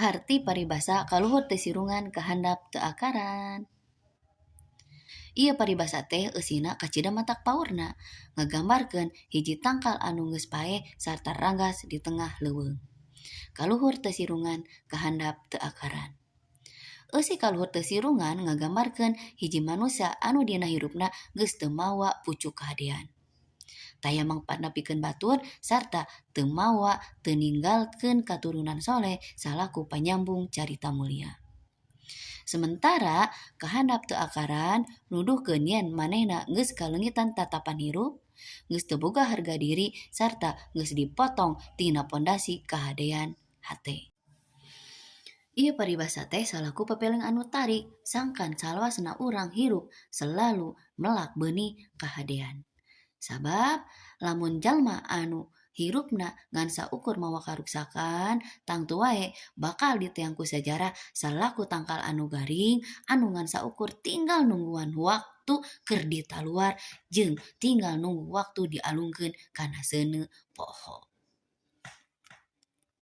Harti paribasa kaluhur teu sirungan kahandap teu akaran. Ieu paribasa teh eusina kacida matak paurna, ngagambarkeun hiji tangkal anu geus paeh sarta ranggas di tengah leuweung. Kaluhur teu sirungan kahandap teu akaran. Eusi kaluhur teu sirungan ngagambarkeun hiji manusa anu dina hirupna geus teu mawa pucuk kahadean. Taya mangpaatna pikeun batur sarta teu mawa teu ninggalkeun katurunan soleh salaku panyambung carita mulia. Sementara kahandap teu akaran nuduhkeun yen manehna geus kaleungitan tatapan hirup, geus teu boga harga diri sarta geus dipotong tina pondasi kahadean hate. Ieu paribasa teh salaku papeleng anu tarik sangkan salawasna urang hirup selalu melak beunih kahadean. Sabab lamun jalma anu hirupna ngan saukur mawa karuksakan tangtu wae bakal diteang ku sajarah salaku tangkal anu garing anu ngan saukur tinggal nungguan waktu keur ditaluar jeung tinggal nunggu waktu dialungkeun kana seuneu poho.